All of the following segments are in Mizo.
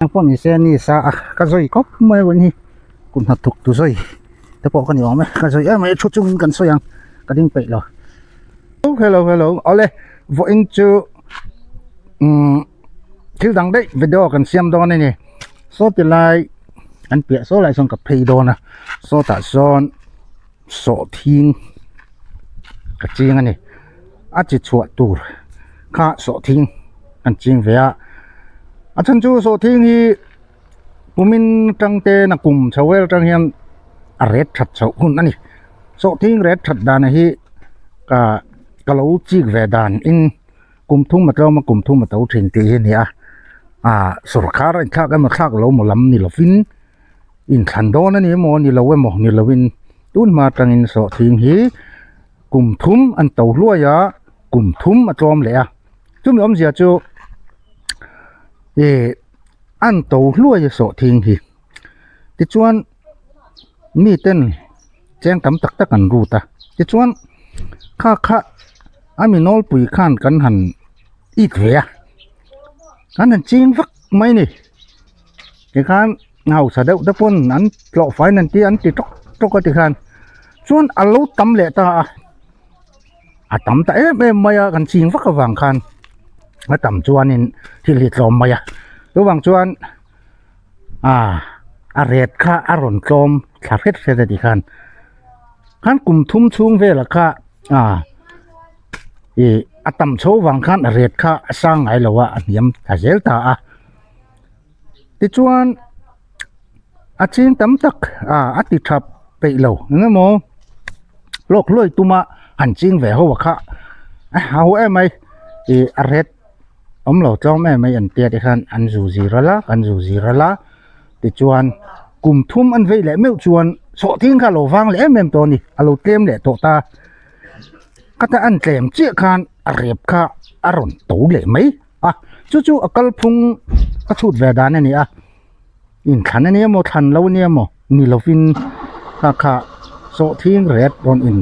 Engpawh ni se ni sa a ka zawi khawp mai a hi kum hnathawk tu zawi te pawh ka ni awm e ka zawi em mai thu chungin kan sawi ang ka ding peih lo hello hello awle vawiin chu umm thil dang daih video kan siam dawn a ni saw ti lai an piah saw lai sawn ka phei dawn a sawtah sawn sawhthing ka ching a ni a chi chhuah tur kha sawhthing an ching ve a a chhan chu sawhthing hi kumin tang te na kum chho vel atang hian a ret that chhoh hun a ni sawhthing ret that dan hi ka ka lo chik ve dan in kum thum a tlawm a kum thum a to thin tih hi a ni a ah sawrkar a inthlak emaw thlak lo maw lam ni lovin. Inthlan dawn a ni emaw ni lo emaw ni lovin tun hma atangin sawhthing hi kum thum an to hluai a kum thum a tlawm leh a chumi awmzia chu ih an to hluai a sawhthing hi tichuan miten cheng tam tak tak an rut a tichuan kha kha a mi nawlpui khan kan han it ve a kan han ching vak mai a ni. Tikhan hausa deuh te pawn an tlawh fai nan tih an ti tawk tawk a tikhan chuan a lo tam leh ta a a tam ta em em mai a kan ching vak avang khan a tam chuanin thil hi tlawm mai a chuvang chuan ah a ret kha a rawn tlawm thla hret hret a tikhan khan kum thum chhung velah kha ah ih a tam chho vang khan a ret kha a sang ngai lo a a hniam thla zel ta a. Tichuan a ching tam tak ah a ti tha peih lo eng emaw lawk hluai tuma han ching ve ho a kha a hau em mai ih a ret awm lo tlawm em mai an tia te khan an zu zir a la an zu zir a la tichuan kum thum an vei leh meuh chuan sawhthing kha a lo vang leh em em tawh a ni a lo tlem leh tawh ta ka ta an tlem chiah khan a rep kha a rawn to leh mai. A chu chu a kalphung a chhut ve dan a ni a inthlan a ni emaw thlan lo a ni emaw ni lovin kha kha sawhthing ret rawn in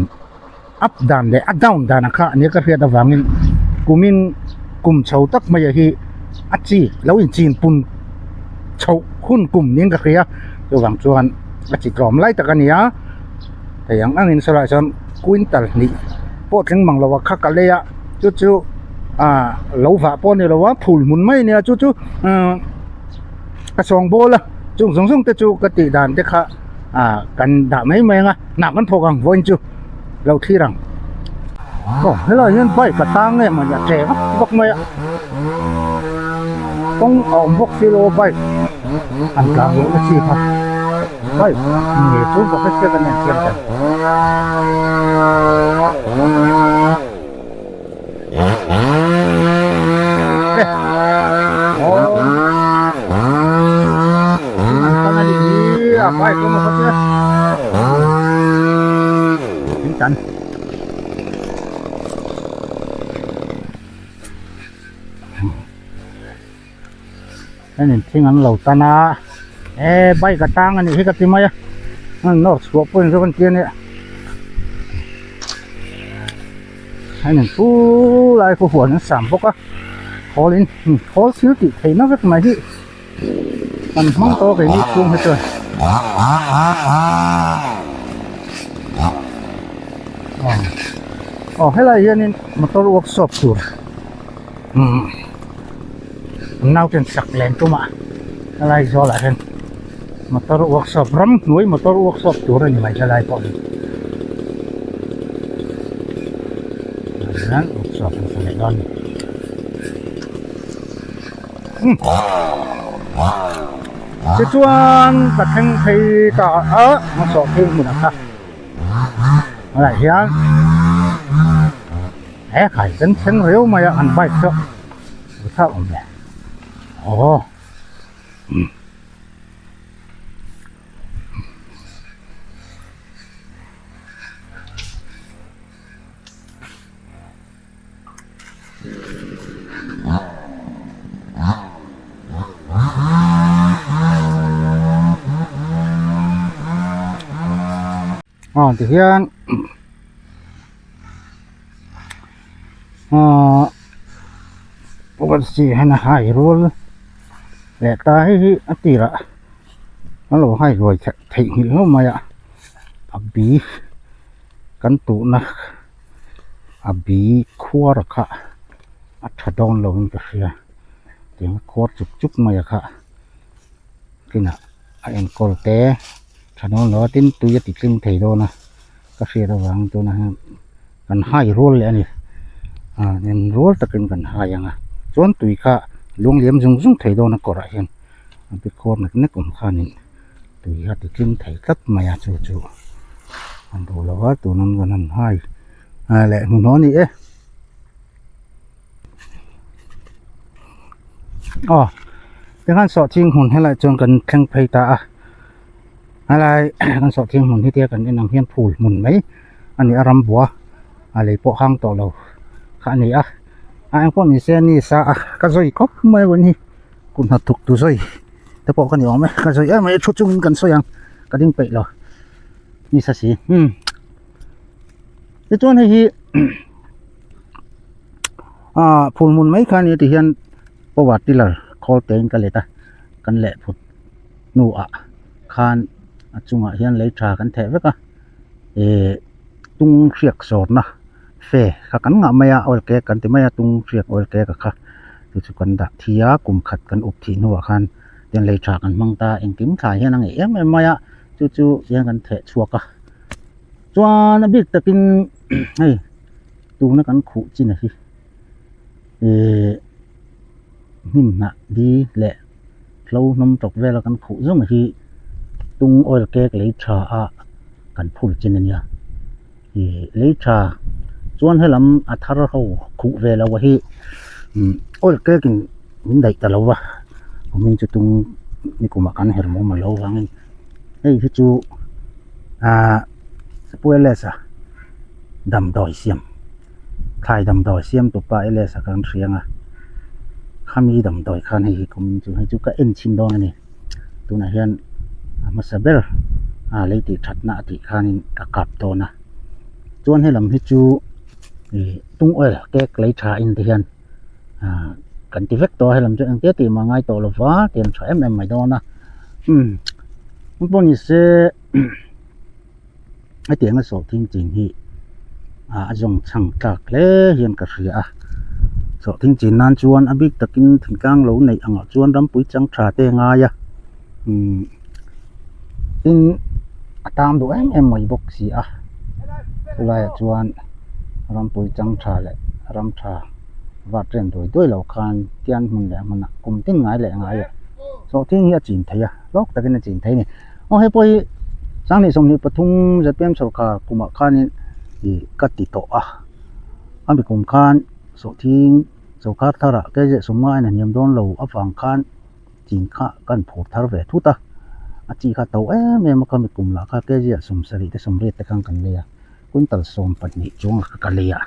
up dan leh a down dan ang kha nia ka hriat avangin kumin kum chho tak mai ah hi a chi lo inchin pun chhoh hun kum niin ka hria chuvang chuan a chi tlawm lai tak a ni a thei ang angin saw lai chuan quintal hnih pawh tling mang lo a kha ka lei a chu chu. ah lo vah pawh a ni lo a phul hmun mai a nia chu chu umm ka sawng bawl a chung zawng zawng te chu ka tih dan te kha ah kan dah mai mai ang a hnah kan thawk ang vawiin chu lo thlir ang aw helaiah hian bike a tang nge mawni a che vak vak mai a kawng a awm bawk si lo a bike an tlan loh na chi kha bike nge chu ka hre chiang a ni an siam dan. Henin thing an lo tan a e bike a tang a nih hi ka ti mai a an nawr chhuah pawhin zawk an ti a nia henin chu lai khu huan an sam bawk a khawl in khawl thil tih theihna vek mai hi kan hmang tawh a keini chhung hi chuan aw helai hianin motor workshop tur umm an nauten sak len tumah helai zawlah hian motor workshop ramhnuai motor workshop tur a ni mai helai pawh hi hian workshop an sa leh dawn a ni tichuan ka thleng phei ta a hmasawh phei hmunah kha helai hian. He khai kan thleng riau mai a an bike chu a thlak awm ve aw Aw tihian ahh hian a hai rual. Leh ta hei hi a tirah an lo hai ruai theih nghilh hlauh mai a a bi kan tuhna a bi khuar a kha a tha dawn lo in ka hria tiang a khuar chuk chuk mai a kha kinah a enkawl te tha dawn lo a tin tui a ti tling thei dawn a ka hriat avangin tunah hian kan hai rual leh a ni ah en rual takin kan hai ang a chuan tui kha lung liam zung zung thei dawn a kawrah hian a bi khuar nek nek awm khanin tui a ti tling thei tlat mai a chu chu an duh lo a tun an rawn han hai leh hnuhnawh a ni e. Aw tikhan sawhching hmun helai chuan kan thleng phei ta a helai kan sawhching hmun hi tia kan en ang hian phul hmun mai a ni a rambua a lei pawh hang tawh lo kha a ni a a eng pawh ni se ni sa a ka zawi khawp mai a hi kut hnathawk tu zawi te pawh ka ni awm e ka zawi em mai a thu chungin kan sawi ang ka ding peih lo ni sa si umm tichuan hei hi. Ah phul hmun mai kha a ni ti hian power tiller khawl te in ka let a kan leh phut hnuah khan a chungah hian lei tha kan theh vek a ihh tung hriak sawrna fe kha kan ngah mai a oil cake kan ti mai a tung hriak oil cake a kha chu chu kan dah thi a kum khat kan up thih hnuah khan tian lei tha kan hmang ta engkim thlai hian a ngeih em em mai a chu chu tihian kan theh chhuak a chuan a bik takin hei. Tuna kan khuh chin a hi ihh hnim hnah di leh hlo hnawm tawk vela kan khuh zawng hi tung oil cake lei tha a kan phul chin a nia ihh lei tha chuan helam a thar ho khuh ve lo hi umm oil cake in min daih ta lo va kumin chu tung nikumah kan her mawm a lo vangin hei hi chu ahh Sepueles a. Damdawi siam thlai damdawi siam tu pa LS a kan hria ang a khami damdawi khan hei hi kum chu hei chu ka en chhin dawn a ni tunah hian a hmasa ber a lei tih that na a tih khanin ka kap dawn a chuan helam hi chu ih tung oil cake lei tha in te hian ah kan ti vek tawh a helam chu engtia tih mah ngai tawh lova tiang tha em em mai dawn a umm pawh ni se. Hetianga sawhthing chin hi a zawng chhang tlak hle hian ka hria a sawhthing chin nan chuan a bik takin thingtlang lo neih angah chuan rampui chang tha te a ngai a umm tin a tam duh em em mai bawk si a chulaiah chuan rampui chang tha leh ram tha vat ren duai duai lo khan tian hmun leh hmunah kum tin ngai leh ngai ah sawhthing hi a chin thei a hlawk takin a chin thei a ni. Aw hei pawh hi sanghnih 23 zpm sawrkar kumah khanin ih ka ti tawh a a mi kum khan sawhthing sawrkar tharah keiziah sawmnga a inhniam dawn lo avang khan chin kha kan phur thar ve thut a a chi kha to em em a kha mi kum lah kha keiziah 70 te 80 te khan kan lei a quintal 12 chuang kha ka lei a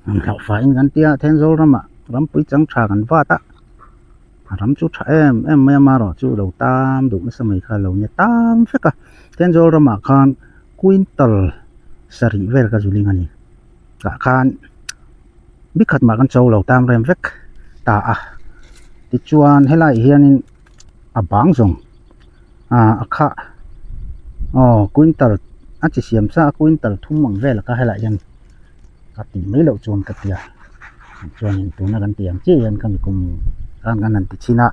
hlauhfaiin kan tia Thenzawl ramah rampui chang tha kan vat a. A ram chu tha em em mai a marawh chu lo tam duh nasa mai kha lo nia tam vek a Thenzawl ramah khan quintal sarih vel ka zuling a ni tah khan bikhat mah kan cho lo tam rem vek ta a tichuan helaiah hianin a bang zawng ah a khah aw quintal a chi siam sa a quintal thum ang vel kha helaiah hian ka tih mai loh chuan ka tia chuanin tuna kan tih ang chiah hian khami kum khan kan han ti chhin a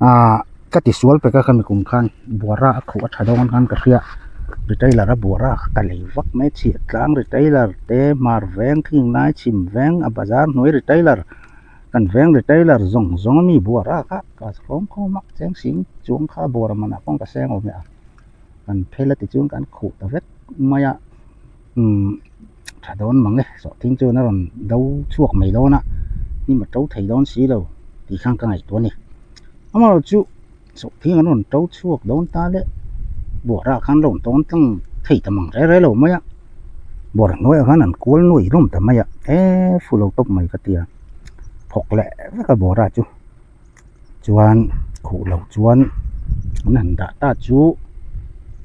ahh ka ti sual pek a khami kum khan buara a khuh a tha dawn khan ka hria retailer a buara ka lei vak mai chhiah tlang retailer te hmar veng thing lai chhim veng a bazar hnuai retailer kan veng retailer zawng zawng ami buara kha ka hlawm khawm a cheng sing chuang kha buara manah pawh ka seng awm leh a kan phel a ti chuan kan khuh ta vek mai a. Umm tha dawn mang e sawhthing chuan a rawn do chhuak mai dawn a hnim a to thei dawn si lo tih khan ka ngaihtuah a ni amaherawhchu chu sawhthing an rawn to chhuak dawn ta le buara khan rawn tawn tlang thei ta mang reng reng lo mai a buara hnuaiah khan an kual nuai hlawm ta mai a e fu lo tawp mai ka ti a thawk leh vek a buara chu chuan khuh loh chuan an han dah ta chu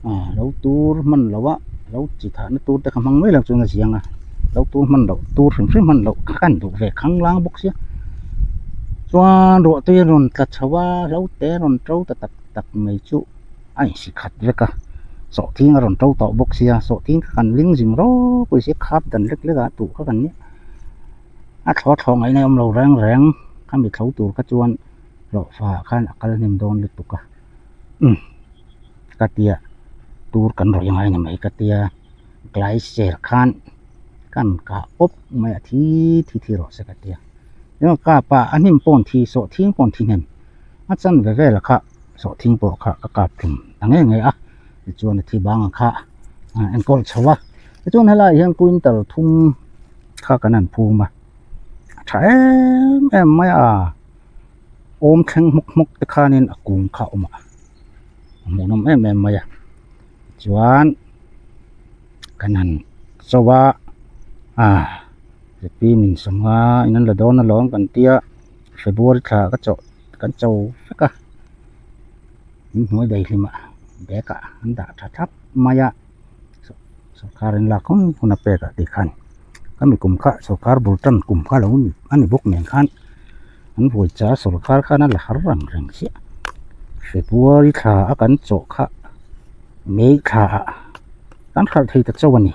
ah lo tur hman loh a lo chi thah na tur te kha hmang mai lo chuan a ziang a lo tur hman loh tur hrim hrim hman loh kha an duh ve khang lang bawk sia. Chuan ruah tui a rawn tla chho a, hlo te a rawn to ta tak tak mai chu a insi khat vek a, sawhthing a rawn to tawh bawk sia, sawhthing kha kan ling zing rawk sia khap dan lek lek ah tuh kha kan nia, a thlawh thlawh ngaihna a awm lo reng reng, khami thlo tur kha chuan hlawhfa ah khan a kal hnem dawn lutuk a, umm ka tia tur kan rawih angai ni mai ka tia tlai ser khan kan kah pawp mai a thi thi thi rawh se ka tia. Eng kap a a hnim pawh an thi sawh thing pawh an thi hnem a chan ve vel kha sawh thing pawh kha ka kap hlum ta ngei ngei a tichuan a thi bang ang kha a enkawl chho a tichuan helaiah hian quintal thum kha kan han phum a a tha em em mai a awm thleng hmawk hmawk te khanin a kung kha a awm a a hmuhnawm em em mai a chuan kan han cho a ah. Zepim in sawmnga in an la dawn alawm kan tia February thla ka chawh kan cho vek a in hnuai daihlim ah bag ah an dah tha thlap mai a sawrkar in lak hun hun a pek ah tih khan ka mi kum kha sawrkar bul tan kum kha lo a ni bawk nen khan an vawi cha sawrkar khan a la har rang reng chiah February thla a kan chawh kha May thla ah kan hralh thei ta chauh a ni.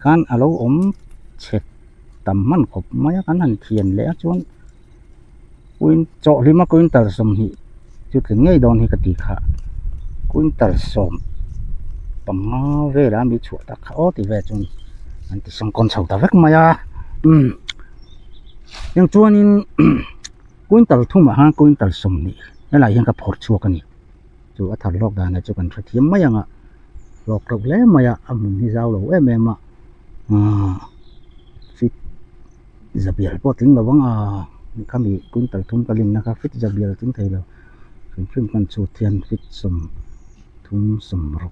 Khan a lo awm chhe tam hman khawp mai a kan han thian leh a chuan chawhhlima quintal 20 chu tling ngei dawn hi ka ti kha quintal 15 velah mi chhuah tak kha aw ti vel chuan an ti sangkawn chho ta vek mai a umm heng chuanin quintal thumah khan quintal 20 helaiah hian ka phawrh chhuak a ni. Chu a thar hlawk danah chu kan hrethiam mai ang a hlawk reuh hle mai a a hmun hi zau lo em em a ahh fit zabial pawh a tling lo ang a khami quintal thum ka lim na kha fit zabial a tling thei lo hrim hrim khan chhut hian fit 36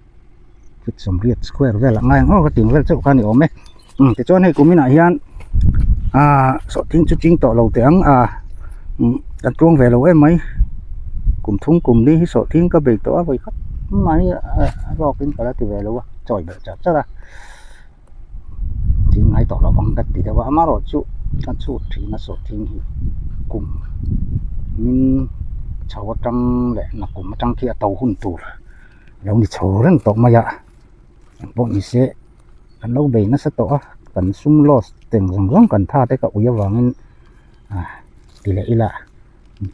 fit 80 square vel ah ngai ang aw ka tih ang vel chauh kha a ni awm e umm tichuan hei kum inah hian ahh sawhthing chu ching tawh lo teh ang a umm kan tluang ve lo em mai kum thum kum li hi sawhthing ka bei tawh a vawi khat mai a hlawk in ka la ti ve lo a chawi belh char char a thing ngai tawh lo ang ka ti deuh a amaherawh chu ka chhut thin a sawhthing hi kum min chho atang leh nakum atang khi a to hun tur lo ni chho reng tawh mai a engpawh ni se. Kan lo bei nasa tawh a kan sum loss teng zawng zawng kan tha te ka ui avangin ah ti leh ila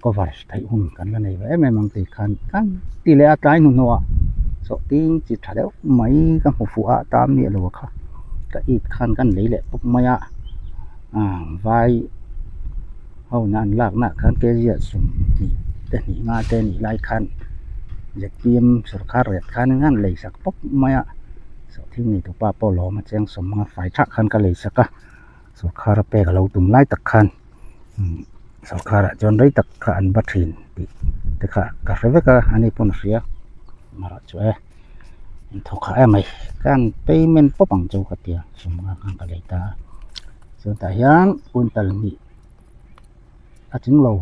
cover theih hun kan la nei ve em em ang tih khan kan ti leh a tlai hnuhnawh ah sawhting chi tha deuh mai ka hmu fuh a tam miah lo kha ka it khan kan lei leh pawp mai a ah vai ho na an lak na khan kg ah 20 te hnih nga te nih lai khan zpm sorkar rate khan an lei sak pawp mai a. Sawhthing nei tupa pawh lawm a cheng sawmnga fai thak khan ka lei sak a sawrkhar a pek a lo tum lai tak khan umm sawrkhar ah chuan rei tak kha an ba thin tih te kha ka hre vek a ani pawn a hria amaherawh chu e in thawk hah em mai khan payment pawp ang chu ka tia sawmnga khan ka lei ta a chuan tah hian quintal hnih a tling lo.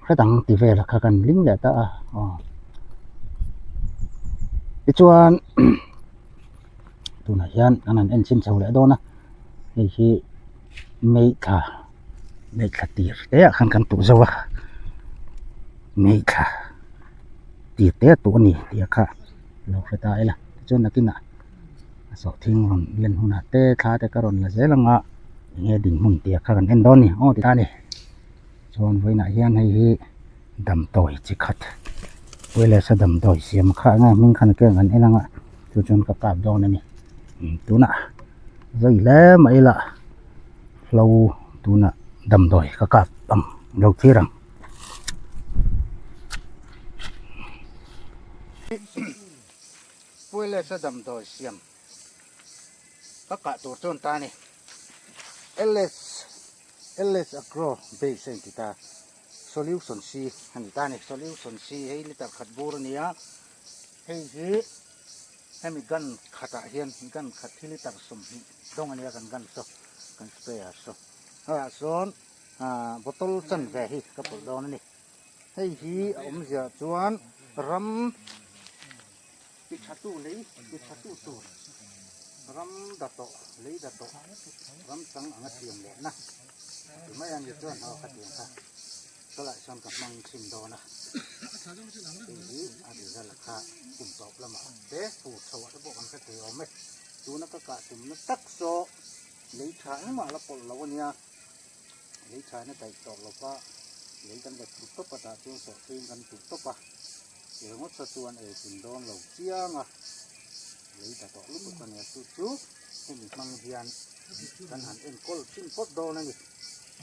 Hre dang ti vel kha kan ling leh ta a aw tichuan tunah hian an han en chhin chho leh dawn a hei hi meithla meithla tir te ah khan kan tuh zo a meithla tir te a tuh a ni tih kha lo hre ta ila tichuan nakinah a sawhthing rawn len hunah te thla te ka rawn la zel ang a enge dinhmun tih kha kan en dawn a ni aw ti ta a ni. Chuan vawiinah hian hei hi damdawi chi khat wireless a damdawi siam kha enge hming khan keng an en anga chu chuan ka kap dawn a ni tunah zai hle mai ila hlo tunah damdawi ka kap ang lo thlir ang. Wireless a damdawi siam ka kah tur chuan ta a ni ls. LS Agro base a inti ta Solution C a ni ta a ni. Solution C hei liter khat bur a ni a, hei hi hemi gun khatah hian gun khat hi liter 20 dawng a nia kan gun saw kan sprayer saw. Haiah sawn ah bottle chanve hi ka pawlh dawn a ni. Hei hi a awmzia chuan ram ti tha tu lei ti tha tu tur ram da tawh lei da tawh ram chang anga siam leh na. Ti mai a ni chuan aw khatiang kha tawlai sawn ka hmang thin dawn a, hei hi a result kha kum tawp lamah te fur chho ah te pawh kan hre thei awm e. Tuna ka kah tumna tak saw lei tha engmah la pawlh lo a nia, lei tha in a daih tawh lo va, lei kan let thut tawp a tah chuan sawhthing kan tuh tawp a, ke ngawt kha chuan ei thin dawn lo chiang a, lei tha tawh lutuk a nia chu chu hemi hmang hian kan han enkawl thin phawt dawn a ni,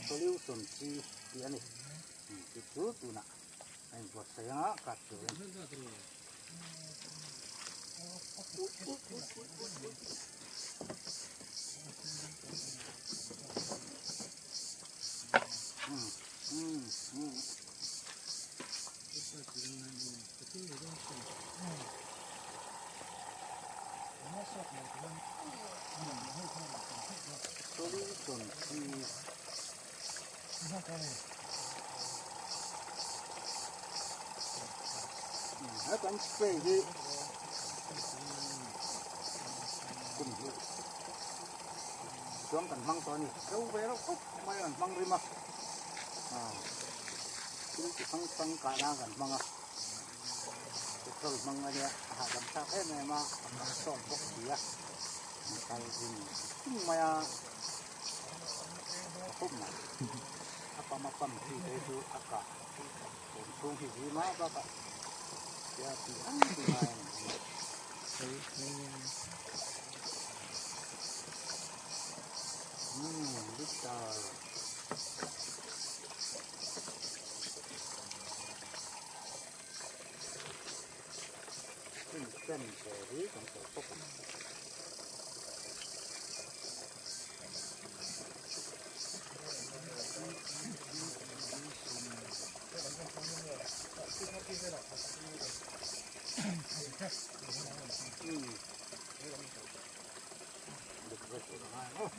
solution chi tih a ni, chu chu tunah a inbuatsaih anga kap turin. He kan spray hi kum hnih chuan kan hmang tawh a ni ro ve reuh khawp mai a kan hmang rim a thil chi hrang hrang kah nan kan hmang a petrol hmang a nia a hahdam thlak em em a a kal sawt bawk si a an kal rim rum mai a a khawp mai a pam a pam chi te chu a kah awm chhung hi zim a bakah tia tih reng tih ngai a ni umm liter. Hemi pen ve hi kan sawi bawk ang. Dik ve tur a ngai ang aw.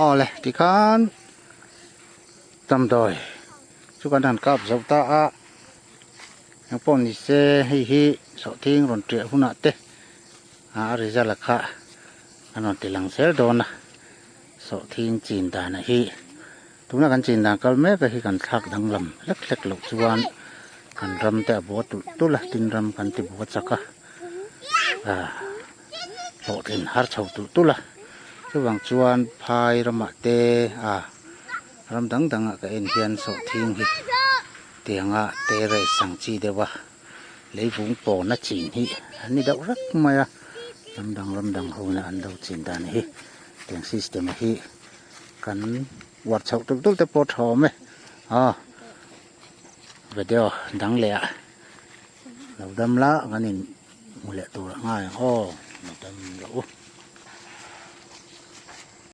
Awle tikhan damdawi chu kan han kap zo ta a engpawh ni se hei hi sawhthing rawn tiah hunah te a result a kha a rawn ti lang zel dawn a sawhthing chin dan ah hi tuna kan chin dan kal mek a hi kan thlak danglam hlek hlek loh chuan kan ram te a bua tulh tulh a tin ram kan ti bua chak a ah hlawhtlin har chho tulh tulh a chuvang chuan phai ramah te ah ram dang dangah ka en hian sawhthing hi tianga terrace ang chi deuh a leivung pawna chin hi an ni deuh vek mai a ram dang ram dang ho ina an lo chin dan hi tiang system hi kan uar chhoh tulh tulh te pawh a tha awm e aw video dang leh ah lo dam la kan in hmu leh tur a ngai ang aw lo dam rawh u.